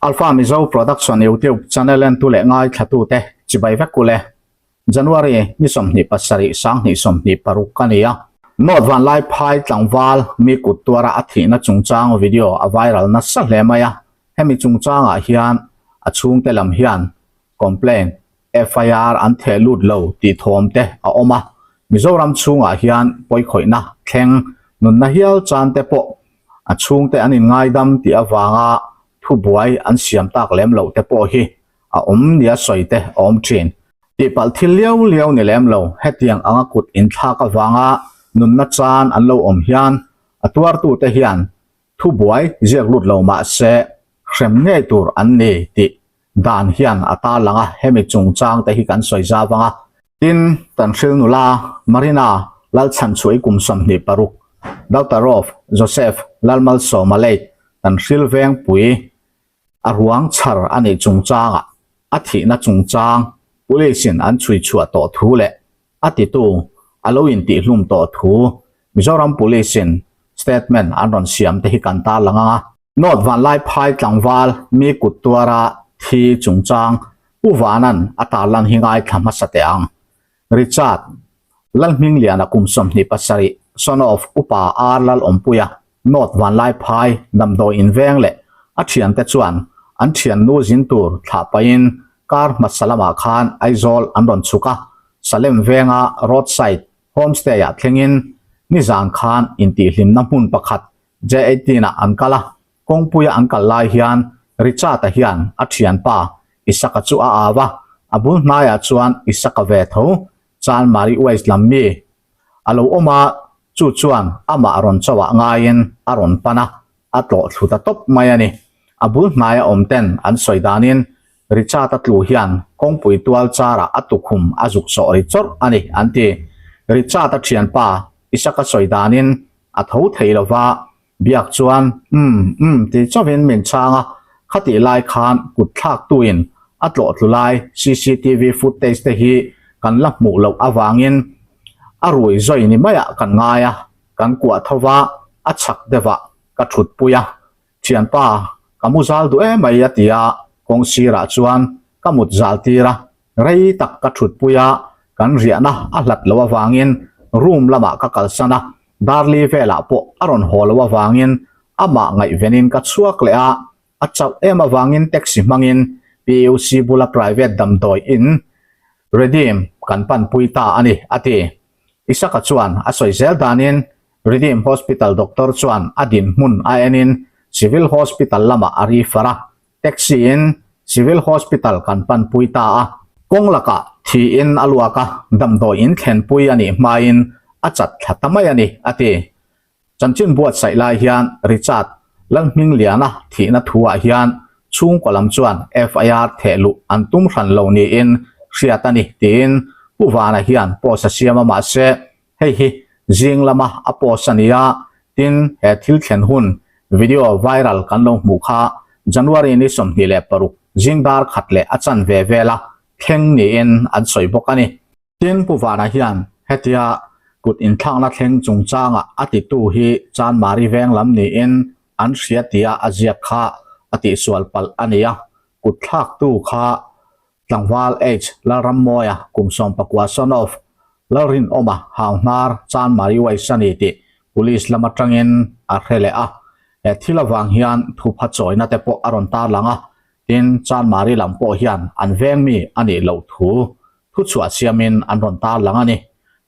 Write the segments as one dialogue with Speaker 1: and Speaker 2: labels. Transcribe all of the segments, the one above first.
Speaker 1: Alpha Mizo Production YouTube channel entu leh ngaithlatute chibai vek ule. January ni 27 2026 ka ni a. North Vanlaiphai tlangval mi kut tuara a thihna chungchang video a viral nasa hle mai a. Hemi chungchangah hian a chhungte lam hian complaint FIR an theh lut lo tih thawm te a awm a, Mizoram chhungah hian pawikhawihna thleng nunna hial chan te pawh a chhungte an inngaidam tih avanga thubuai an siam tak lem loh te pawh hi a awm nia sawi te a awm thin. Tihpalh thil liau liau ni lem lo, hetiang anga kut inthlak avanga nunna chan an lo awm hian a tuartute hian thubuai ziak lut lo mah se hrem ngei tur an ni tih Dan hian a tarlang a, hemi chungchang te hi kan sawi zau vang a. Tin, kan hril nula Marina Lalchhanchhuahi kum 26, Daughter of Joseph Lalmalsawma late kan hril vengpui a ruang chhar a nih chungchangah a thihna chungchang Police in an chhui chhuah tawh thu leh a titu a lo intihhlum tawh thu Mizoram Police in statement an rawn siam te hi kan tarlang ang a. North Vanlaiphai tlangval mi kut tuara thi chungchang Pu Vanan a tarlan hi ngaithla hmasa teh ang. Richard Lalhmingliana kum 27, son of Upa R Lalawmpuia, North Vanlaiphai damdawi inveng leh a thiante chuan an thiannu zin tur thlah pahin kar hmasa lamah khan Aizawl an rawn chhuk a, Salem venga roadside homestay-ah thlengin nizan khan intihhlimna hmun pakhat J18 ah an kal a, kawngpuia an kal lai hian Richard-a hian a thianpa Isaka chu a au a, a bul hnaiah chuan Isaka ve tho Chanmari West lam mi a lo awm a, chu chuan amah rawn chauhah ngaiin a rawn pan a, a tlawh thlu ta tawp mai a ni. A bul hnaia awm ten an sawi danin Richard-a tlu hian kawngpui tual charah a tukhum a zuk sawh ri chawrh a ni an ti. Richard-a thianpa Isaka sawi danin A tho thei lo va, biak chuan umm umm ti chauhin min chhang a, khatih lai khan kut thlaktuin a tlawh tlu lai cctv footage te hi kan la hmuh loh avangin a rui zawi ni maiah kan ngai a, kan kuah tho va, a chhak deuhah ka thutpui a, thianpa ka mu zal duh emai a ti a, kawng sirah chuan ka mut zal tir a, Rei tak ka thutpui a, kan riahna a hlat loh avangin room lamah ka kalsan a, Darli velah pawh a rawn haw loh avangin amah ngaihvenin ka chhuak leh a, a chauh em avangin taxi hmangin PUC bula private damdawi in Redeem kan panpui ta a ni, a ti. Isaka chuan a sawi zel danin Redeem Hospital doctor chuan a dinhmun a enin Civil Hospital lamah a refer a, Taxi in Civil Hospital kan panpui ta a, kawng lakah thiin a luak a, damdawi in thlenpui a nih hmain a chat thla ta mai a ni, a ti. Chanchin buatsaih lai hian Richard Lalhmingliana thihna thuah hian chhungkaw lam chuan FIR theh luh an tum hran lo niin hriat a ni, tiin Pu Vana hian post a siam a, mahse Hei hi zing lama a post a ni a, tin he thil thlen hun video viral kan lo hmuh kha January ni 26 zing dar khat leh a chan ve vela thleng niin an sawi bawk a ni. Tin, Pu Vana hian hetia kut inthlakna thleng chungchanga a titu hi Chanmari veng lam niin an hria tia a ziak kha a tihsual palh a ni a, kut thlaktu kha Tlangval H. Lalrammawia kum 19 son of Lalrinawma Hauhnar Chanmari Waisani tih Police lam atangin a hre leh a. He thil avang hian thupha chawina te pawh a rawn tarlang a, tin Chanmari lam pawh hian an veng mi a nih loh thu thuchhuah siamin an rawn tarlang a ni.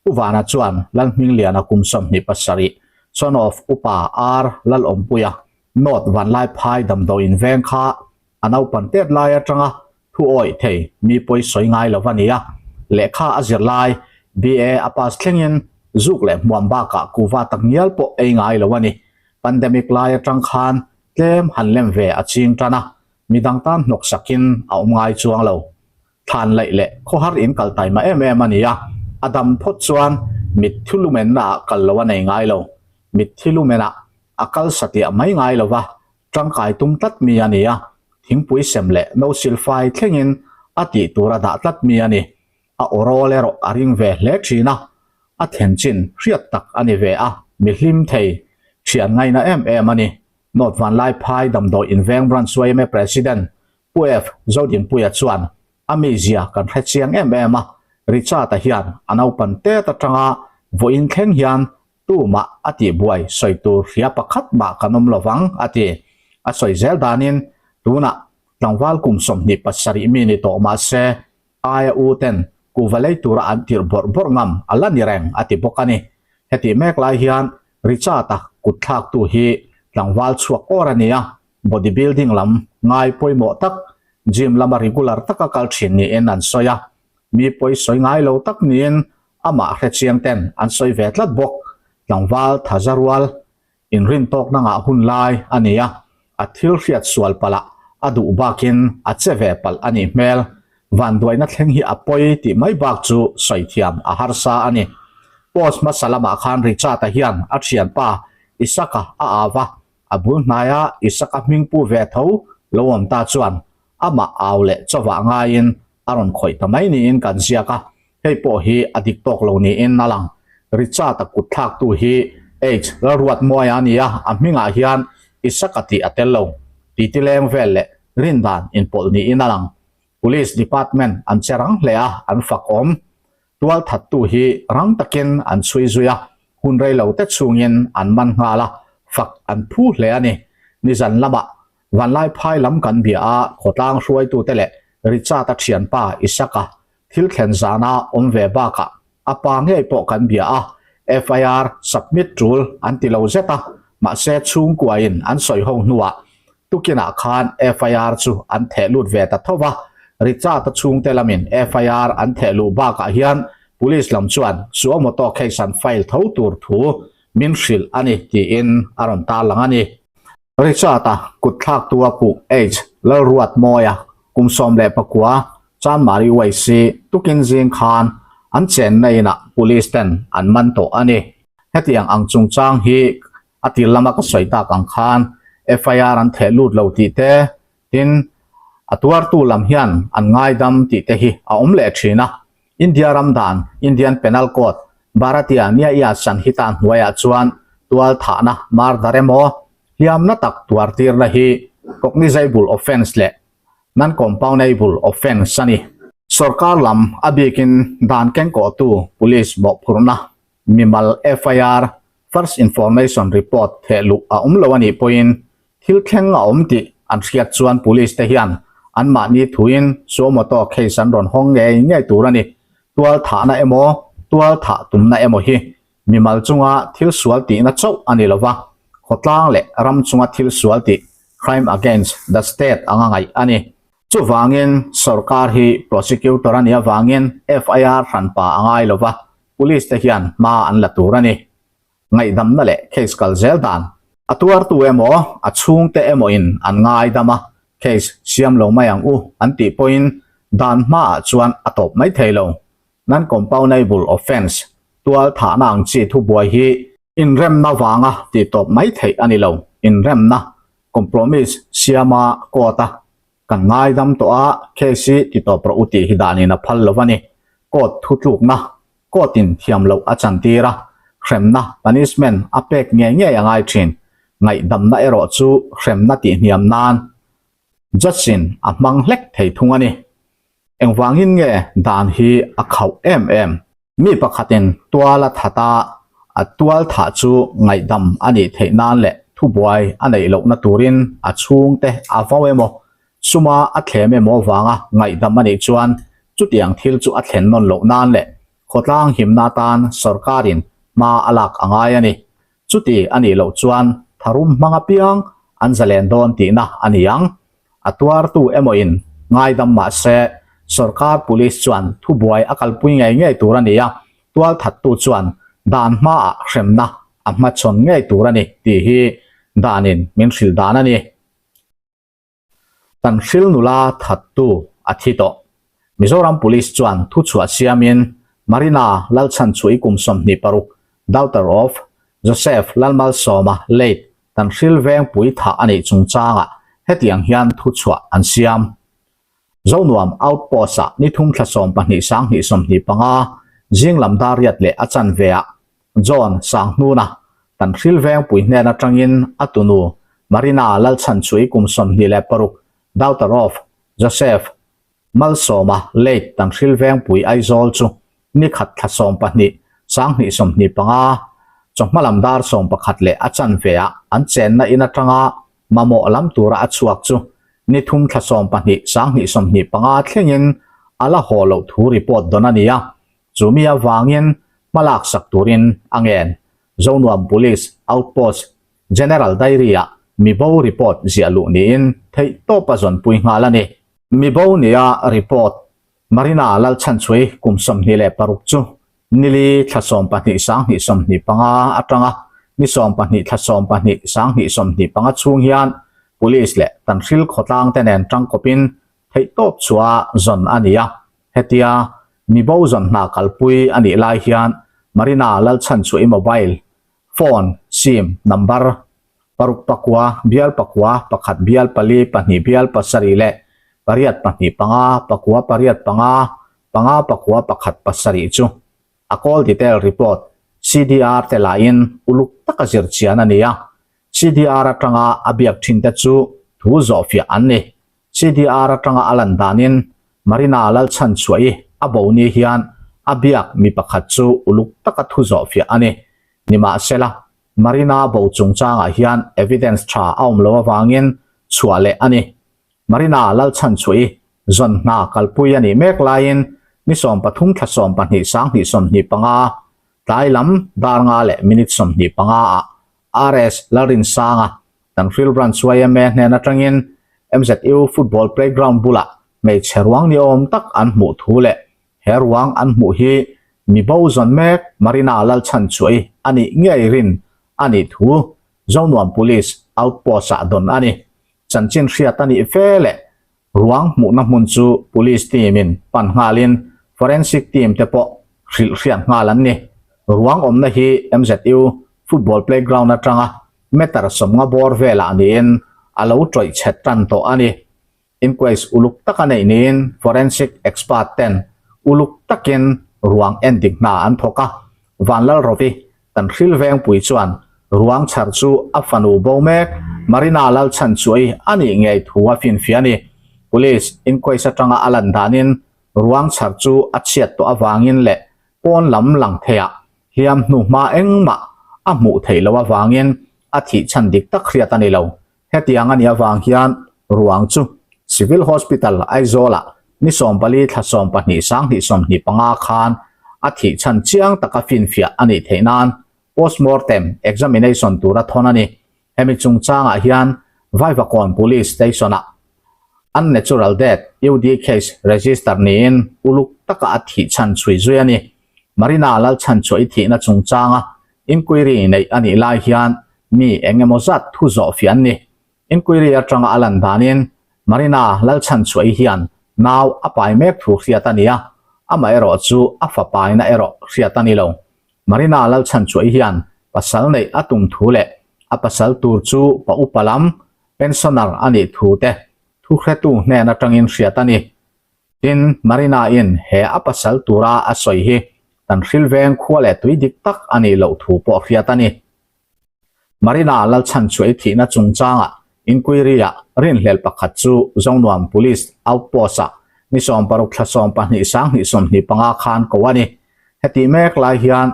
Speaker 1: Pu Vana chuan Lalhmingliana kum 27 son of Upa R. Lalawmpuia North Vanlaiphai damdawiin veng kha A naupan tet lai atanga thu awih thei mi pawi sawi ngai lo a ni a, lehkha a zir lai BA a pass thlengin zuk leh hmuam bakah kuva tak ngial pawh ei ngai lo a ni. Pandemic lai atang khan tlem han lem ve a ching tan a, midang tan hnawk sakin a awm ngai chuang lo. Thlan laih leh khawhar in kal taima em em a ni a, a dam phawt chuan mitthi lumenna ah kal lo a nei ngai lo. Mitthi lumenah a kal satliah mai ngai lo va, Tangkai tum tlat mi a ni a, thingpui sem leh no silfai thlengin a tih tur a dah tlat mi a ni. A awrawl erawh a ring ve hle thin a, a thlen chin hriat tak a ni ve a, mi hlim thei, thian ngaina em em a ni. North Vanlaiphai Damdawi Inveng Branch yma President Pu F. Zodinpuia chuan a mizia kan hre chiang em em a, Richard-a hian a naupan tet atanga vawiin thleng hian tumah a tihbuai sawi tur hria pakhat mah kan awm lovang a ti. A sawi zel danin tunah tlangval kum 27 mi ni tawh mah se aia u ten kuhva lei tura an tirh bawrh bawrh ngam a la ni reng a ti bawk a ni. Hetih mek lai hian Richard-a kut thlaktu hi tlangval chhuak awr a ni a, body building lam ngai pawimawh tak, gym lama regular taka kal thin niin an sawi a. Mi pawi sawi ngai lo tak niin amah hrechiang ten an sawi ve tlat bawk. Tlangval thaza rual inrintawkna ngah hun lai a ni a, a thil hriat sual palh ah a duh bakin a che ve palh a nih hmel. Vanduaina thleng hi a pawi tih mai bak chu sawi thiam a harsa a ni. Post hmasa lamah khan Richard-a hian a thianpa Isaka a au a, a bul hnaia Isaka hming pu ve tho lo awm ta chuan amah au leh chawah ngaiin a rawn khawih ta mai niin kan ziak a, hei pawh hi a dik tawk lo niin a lang. Richard-a kut thlaktu hi H. Lalruatmuaia a ni a, a hmingah hian Isaka tih a tel lo. Titi leng vel leh rindan inpawlh niin a lang. Police Department an che rang hle a, an fak awm. Tual thattu hi rang takin an chhui zui a, hun rei lo te chhungin an man nghal a, fak an phu hle a ni. Nizan lamah Vanlaiphai lam kan bia a, khawtlang hruaitute leh Richard-a thianpa Isaka thil thlen zana awm ve bakah a pa ngei pawh kan bia a, FIR submit tul an ti lo zet a, mahse chhungkuain an sawi ho hnuah tukinah khan FIR chu an theh lut ve ta tho va, Richard-a chhungte lamin FIR an theh luh bakah hian Police lam chuan suo motor case an file tho tur thu min hrilh a ni tiin a rawn tarlang a ni. Richard-a kut thlaktu a puh H. Lalruatmawia kum 19 Chanmari YC tukin zing khan an chenna inah police ten an man tawh a ni. Hetiang ang chungchang hi a tir lama ka sawi tak ang khan FIR an theh lut lo tih te, tin a tuartu lam hian an ngaidam tih te hi a awm leh thin a. India ram dan, Indian Penal Code, Bharatiya Nyaya Sanhita hnuaiah chuan tual thahna, murder emaw, hliamna tak tuartirna hi cognizable offence leh non-compoundable offence a ni. Sorkar lam a bikin dan kengkawhtu police mawhphurhna mimal FIR, First Information Report, theh luh a awm lo a nih pawhin Thil thleng a awm tih an hriat chuan police te hian anmahni thuin suo moto case an rawn hawng ngei ngei tur a ni. Tual thahna emaw, tual thah tumna emaw hi mimal chunga thil sual tihna chauh a ni lova, khawtlang leh ram chunga thil sual tih, crime against the state, anga ngaih a ni. Chuvangin sorkar hi prosecutor a nih avangin FIR hranpa a ngai lova, police te hian hma an la tur a ni. Ngaihdamna leh case kal zel dan. A tuartu emaw, a chhungte emaw in an ngaidam a, case siam lo mai ang u an tih pawhin dan hmaah chuan a tawp mai thei lo. Non-compoundable offence, tual thahna ang chi thubuai hi inremna vanga tih tawp mai theih a ni lo. Inremna, compromise, siama court a kan ngaidam tawh a, case hi ti tawp rawh u tih hi danin a phal lo a ni. Court thutlukna Court in thiam loh a chantir a, hremna, punishment, a pek ngei ngei a ngai thin. Ngaihdamna erawh chu hremna tihhniam nan judge in a hmang hlek thei thung a ni. Engvangin nge dan hi a khauh em em? Mi pakhatin tual a that a, a tual thah chu ngaihdam a nih theih nan leh thubuai a neih lohna turin a chhungte a vau emaw Suma a thlem emaw vanga ngaihdam a nih chuan chutiang thil chu a thlen nawn loh nan leh khawtlang himna atan sorkarin hma a lak a ngai a ni. Chuti a nih loh chuan tharum hmang apiang an zalen dawn tihna a ni ang. A tuartu emawin ngaidam mah se sorkar police chuan thubuai a kalpui ngei ngei tur a ni a, tualthattu chuan dan hmaah hremna a hmachhawn ngei tur a ni tih hi danin min hrilh dan a ni. Kan hril nula thattu a thi tawh. Mizoram Police chuan thuchhuah siamin Marina Lalchhanchhuih kum 26, daughter of Joseph Lalmalsawma late kan hril vengpui thah a nih chungchangah hetiang hian thuchhuah an siam. Zonuam Outpost-ah ni thum thla 12 sang hnih 25 zing lam dar riat leh a chanve ah John Sanghnuna kan hril vengpui hnen atangin a tunu Marina Lalchhanchhui kum 26, daughter of Joseph Malsawma late Tanhril Vengpui Aizawl chu ni khat thla 12, 2025, chawhma lam dar 11 leh a chanve ah an chenna in atanga mamawh lam tura a chhuak chu ni thum thla 12, 2025 thlengin a la haw loh thu report dawn a ni a, chumi avangin hmalak sak turin a ngen. Zonuam Police Outpost General Diary-ah mibo report ziah luh niin theihtawp a zawnpui nghal a ni. Mibo nia report Marina Lalchhanchhui kum 26 chu nili thla 12 2025 atanga ni 12 thla 12 2025 chhung hian Police leh Tanhril khawtlang te nen tangkawpin theihtawp chhuah zawn a ni a. Hetia mibo zawn hna kalpui a nih lai hian Marina Lalchhanchhui mobile phone, sim, number, paruk pakua, bial pakua, pakhat bial pali, pahnih bial pasarih leh pariat pahnih panga, pakua pariat panga, panga pakua pakhat pasarih chu a call detail report, CDR, te lahin uluk taka zir chian a ni a. CDR atanga a biak thin te chu thu zawhfiah an ni. CDR atanga a lan danin Marina Lalchhanchhuahi a bo ni hian a biak mi pakhat chu uluk taka thu zawhfiah a ni. Nimahsela, Marina bo chungchangah hian evidence tha a awm lo avangin chhuah leh a ni. Marina Lalchhanchhuahi zawn hna kalpui a nih mek laiin ni 13 thla 12 2025 tlai lam dar nga leh minute 25 ah RS Lalrinsanga Tanhril Branch yma hnen atangin MZU Football Playground bulah hmeichhe ruang ni awm tak an hmuh thu leh he ruang an hmuh hi mi bo zawn mek Marina Lalchhanchhuahi a nih ngei rin a nih thu Zonuam Police Outpost ah dawn a ni. Chanchin hriat a nih ve leh ruang hmuhna hmun chu Police team in pan nghalin Forensic team te pawh hrilh hriat nghal an ni. Ruang awmna hi MZU Football Playground atanga meter 50 bawr velah niin a lo tawih chhe tan tawh a ni. Inquest uluk taka neih niin forensic expert ten uluk takin ruang endik hna an thawk a. Vanlalrovi Tanhril Vengpui chuan ruang chhar chu a fanu bo mek Marina Lalchhanchuai a nih ngei thu a finfiah a ni. Police inquest atanga a lan danin ruang chhar chu a chhiat tawh avangin leh pawn lam lang theiah hliam hnu hma engmah a hmuh theih loh avangin a thih chhan dik tak hriat a ni lo. Hetiang a nih avang hian ruang chu Civil Hospital Aizawl-ah ni 14 thla 12 2025 khan a thih chhan chiang taka finfiah a nih theih nan postmortem examination tura thawn a ni. Hemi chungchangah hian Vaivakawn Police Station-ah Unnatural Death, UD, case register niin uluk taka a thih chhan chhui zui a ni. Marina Lalchhanchhuah i thihna chungchanga inquiry neih a nih lai hian mi eng emaw zat thu zawh fiah an ni. Inquiry atanga a lan danin Marina Lalchhanchhuah i hian nau a pai mek thu hriat a ni a, amaherawh chu a fa paina erawh hriat a ni lo. Marina Lalchhanchhuah i hian pasal neih a tum thu leh a pasal tur chu pa upa lam pensioner a nih thu te thu hretu hnen atangin hriat a ni. Tin, Marina-in he a pasal tura a sawi hi Tanhril veng khua leh tui dik tak a nih loh thu pawh hriat a ni. Marina Lalchhanchhuahi thihna chungchangah inquiry-ah rinhlelh pakhat chu Zonuam Police Outpost-ah ni 16 thla 12 2025 khan ko a ni. Hetih mek lai hian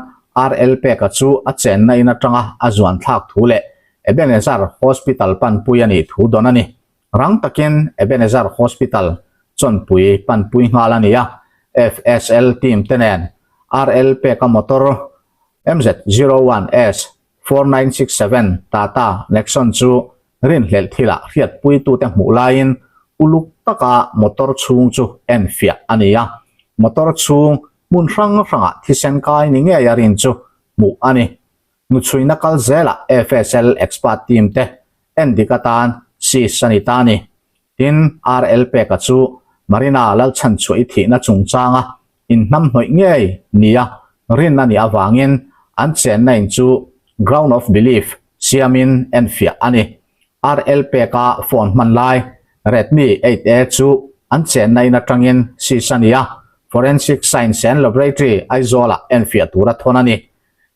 Speaker 1: RL Peka chu a chenna in atanga a zuan thlak thu leh Ebenezer Hospital panpui a nih thu dawn a ni. Rang takin Ebenezer Hospital chawnpui panpui nghal a ni a, FSL team te nen RL Peka motor MZ01S 4967 Tata Nexon chu rinhlelh thilah hriatpuitute hmuh laiin uluk taka motor chhung chu enfiah a ni a, motor chhung hmun hrang hrangah thisen kai ni ngei a rin chu hmuh a ni. Hnuchhuina kal zelah FSL expert team te endik atan seize a ni ta a ni. Tin, RL Peka chu Marina Lalchhanchhuah i thihna chungchanga inhnamhnawih ngei nia rin a nih avangin an chenna in chu ground of belief siamin enfiah a ni. RL Peka phone hman lai Redmi 8A chu an chenna in atangin seize a ni a, Forensic Science and Laboratory Aizawl-ah enfiah tura thawn a ni.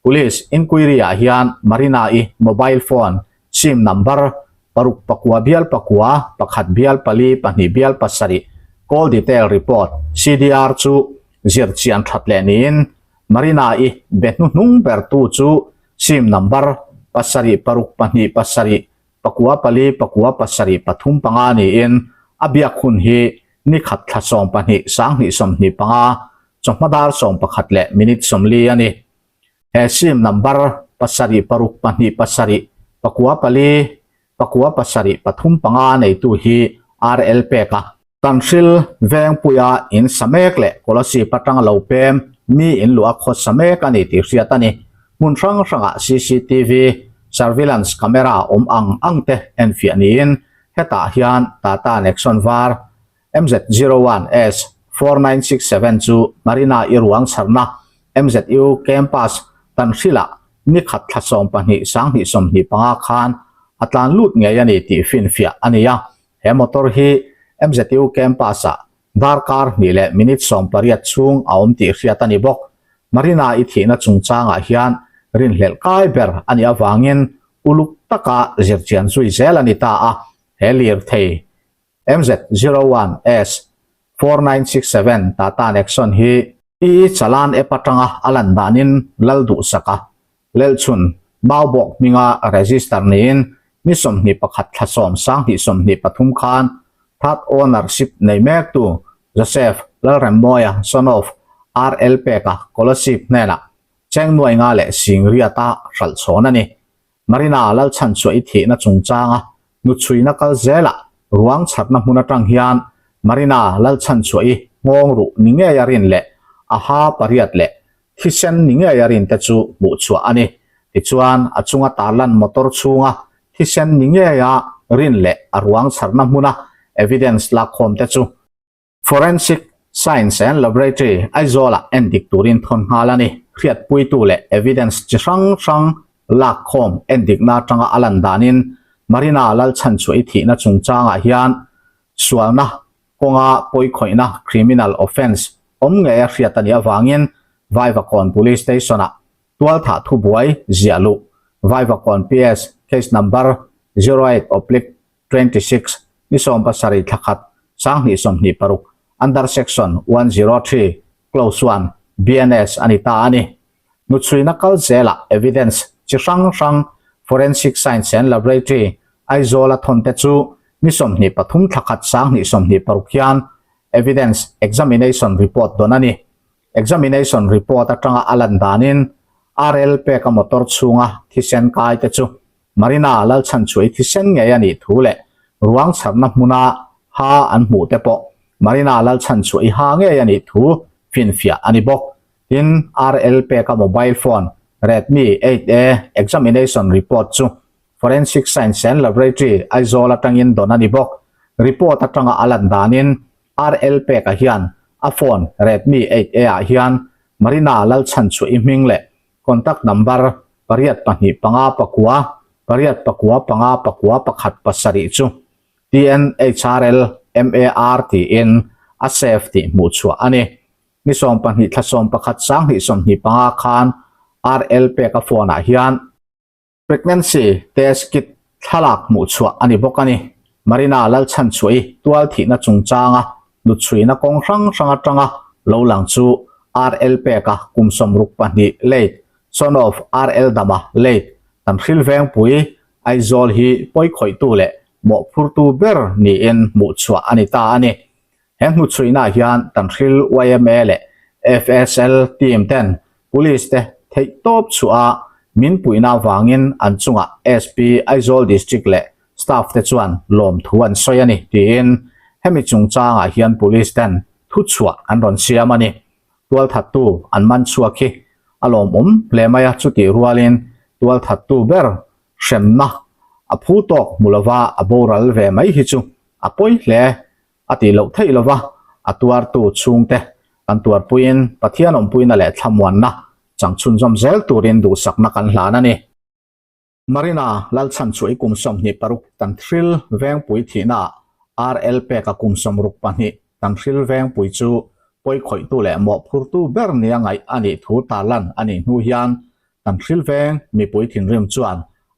Speaker 1: Police inquiry-ah hian Marina-i mobile phone sim number. Paruk pakua bial pakua, pakhat bial pali, pahnih bial pasarih, Call Detail Report, CDR, chu zir chian that leh niin Marina-i be hnuhnung bertu chu sim number pasarih paruk pahnih pasarih pakua pali pakua pasarih pathum panga niin a biak hun hi ni khat thla 12 2025 chawhma dar 11 leh minute 40 a ni. He sim number pasarih paruk pahnih pasarih pakua pali pakua pasarih pathum panga neitu hi RL pek a. Tanhril Vengpuia in sa mek leh Kolasib atanga lo pem mi in luah khaw sa mek a ni tih hriat a ni. Hmun hrang hrangah cctv surveillance camera awm ang ang te enfiah niin hetah hian Tata Nexon var MZ01S 4967 chu Marina i ruang chharna MZU Campus Tanhrilah ni khat thla 12 2025 khan a tlan lut ngei a ni tih finfiah a ni a. He motor hi MZU Campus-ah darkar hnih leh minute 18 chhung a awm tih hriat a ni bawk. Marina i thihna chungchangah hian rinhlelh kai ber a nih avangin uluk taka zirchian zui zel a ni ta a. He lirthei MZ01S 4967 Tata Nexon hi I Chalan app atanga a lan danin lal duhsak a, Lelchhun Maubawk hminga register niin ni 21 thla 10 2023 khan third ownership nei mektu Joseph Lalremmawia son of RL Peka Kolasib hnenah cheng nuai nga leh sing riata hralh chhawn a ni. Marina Lalchhanchhuah i thihna chungchanga hnuchhuina kal zelah ruang chhatna hmun atang hian Marina Lalchhanchhuah i nghawng ruh ni ngei a rin leh a ha pariat leh thisen ni ngei a rin te chu hmuhchhuah a ni. Tichuan, a chunga tarlan motor chhunga thisen ni ngei a rin leh a ruang chharna hmuna evidence lakkhawm te chu Forensic Science and Laboratory, Aizawl-ah endik turin thawn nghal a ni. Hriatpuitu leh evidence chi hrang hrang lakkhawm endikna atanga a lan danin Marina Lalchhanchhuah i thihna chungchangah hian sualna kawnga pawikhawihna, criminal offence, awm ngei a hriat a nih avangin Vaivakawn Police Station-ah tualthah thubuai ziah luh Vaivakawn PS Case Number 08 oblique 26, ni 17 thla khat, 2026, under section 103, clause 1, BNS a ni ta a ni. Hnuchhuina kal zelah evidence chi hrang hrang Forensic Science and Laboratory, Aizawl a thawn te chu ni 23 thla khat 2026 hian evidence examination report dawn a ni. Examination report atanga a lan danin RL peka motor chhunga thisen kai te chu Marina Lalchhanchhuai thisen ngei a nih thu leh ruang chharna hmuna ha an hmuh te pawh Marina Lalchhanchhuai ha ngei a nih thu finfiah a ni bawk. Tin, RL peka mobile phone Redmi 8A examination report chu Forensic Science and Laboratory, Aizawl atangin dawn a ni bawk. Report atanga a lan danin RL peka hian a phone Redmi 8A ah hian Marina Lalchhanchhuai hming leh Contact number pariat pahnih panga pakua pariat pakua panga pakua pakhat pasarih chu TNHRL MAR tiin a save tih hmuh chhuah a ni. Ni 12 thla 11 2025 khan RL peka phone ah hian Pregnancy test kit thlalak hmuh chhuah a ni bawk a ni. Marina Lalchhanchhuahi tual thihna chungchanga hnuchhuina kawng hrang hrang atanga lo lang chu RL peka kum 62 late son of RL Dama late Tanhril Vengpui Aizawl hi pawikhawihtu leh mawhphurtu ber niin hmuh chhuah a ni ta a ni. He hnuchhuihnaah hian Tanhril yma leh FSL team ten Police te theihtawp chhuah a min puihna avangin an chungah SP Aizawl District leh staff te chuan lawmthu an sawi a ni tiin hemi chungchangah hian Police ten thuchhuah an rawn siam a ni. Tualthattu an man chhuak hi a lawmawm hle mai a, chutih rualin tualthattu ber hremna a phu tawk hmu lova a boral ve mai hi chu a pawi hle. A tih loh theih lova a tuartu chhungte kan tuarpuiin Pathian awmpuina leh thlamuanna chang chhunzawm zel turin duhsakna kan hlan a ni. Marina Lalchhanchhuahi kum 26 Tanhril Vengpui thihnaah RL peka kum 62 Tanhril Vengpui chu pawikhawihtu leh mawhphurtu ber nia ngaih a nih thu tarlan a nih hnu hian Tanhril Veng mipui thinrim chuan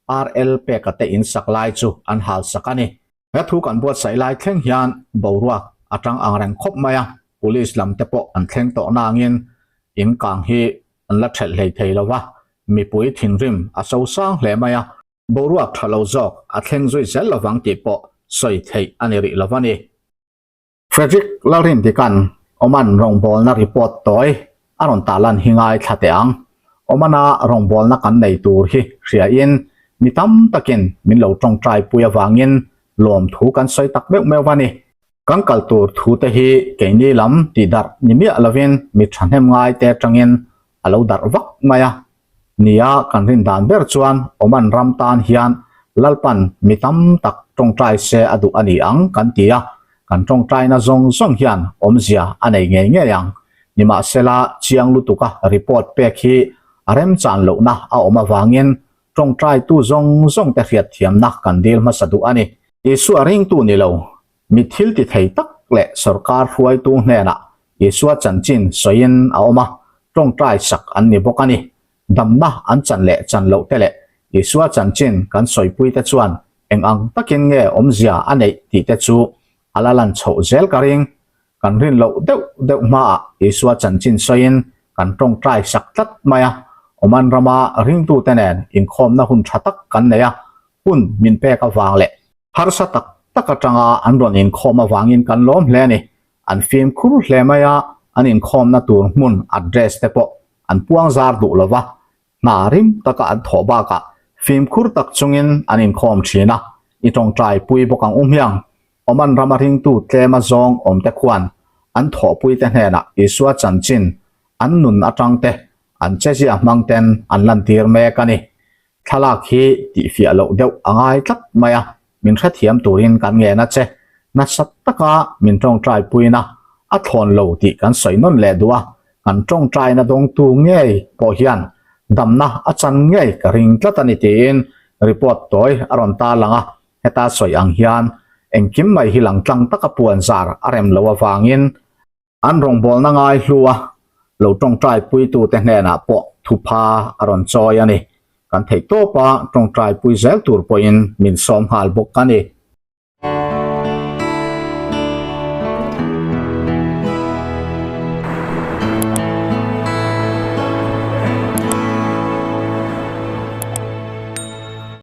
Speaker 1: RL Peka te in sak lai chu an hal sak a ni. He thu kan buatsaih lai thleng hian boruak a tang ang reng khawp mai a, police lam te pawh an thleng tawh nangin in kang hi an la thelh hlei thei lo va, mipui thinrim a so sang hle mai a, boruak tha lo zawk a thleng zui zel lovang tih pawh sawi theih a ni rih lo a ni. Frederick Lalrindikan Oman rawngbawlna report tawi a rawn tarlan hi ngaithla teh ang. Oman-a rawngbawlna kan nei tur hi hriain mi tam takin min lo tawngtai pui avangin lawmthu kan sawi tak meuh meuh a ni. Kan kal tur thute hi keini lam tih darh ni miah lovin mi thahnem ngaite atangin a lo darh vak mai a. Nia, kan rin dan ber chuan Oman ram tan hian Lalpan mi tam tak tawngtai se a duh a ni ang kan ti a, kan tawngtaina zawng zawng hian awmzia a nei ngei ngei ang. Nimahsela, chiang lutuka report pek hi a remchan lohna a awm avangin tawngtaitu zawng zawngte hriatthiamna kan dil hmasa duh a ni. Isua ringtu ni lo, Mi thil ti thei tak leh sawrkar hruaitu hnenah Isua chanchin sawiin a awm a, tawngtai sak an ni bawk a ni. Damna an chan leh chan loh te leh Isua chanchin kan sawipui te chuan eng ang takin nge awmzia a neih tih te chu a la lan chhoh zel ka ring. Kan rin loh deuh deuh hmaah Isua chanchin sawiin kan tawngtai sak tlat mai a, Oman rama ringtute nen inkhawmna hun tha tak kan nei a, hun min pek avang leh Harsa tak tak atanga an rawn inkhawm avangin kan lawm hle a ni. An fimkhur hle mai a, an inkhawmna tur hmun address te pawh an puang zar duh lo va, hna rim taka an thawh bakah fimkhur tak chungin an inkhawm thin a, i tawngtai pui bawk ang u hmiang. Oman rama ringtu tlema zawng awmte khuan an thawhpuite hnenah Isua chanchin an nun atangte an chezia hmangten an lantir mek a ni. Thlalak hi tihfiah loh deuh a ngai tlat mai a, min hrethiam turin kan ngen a che. Nasa taka min tawngtai puina a thlawn lo tih kan sawi nawn leh duh a, kan tawngtaina dawngtu ngei pawh hian damna a chan ngei ka ring tlat a ni tiin report tawi a rawn tarlang a, heta sawi ang hian engkim mai hi langtlang taka puan zar a rem loh avangin An rawngbawlna ngai hlu a, lo tawngtai puitute hnenah pawh thupha a rawn chawi a ni. Kan theih tawpa tawngtai pui zel tur pawhin min sawm nghal bawk a ni.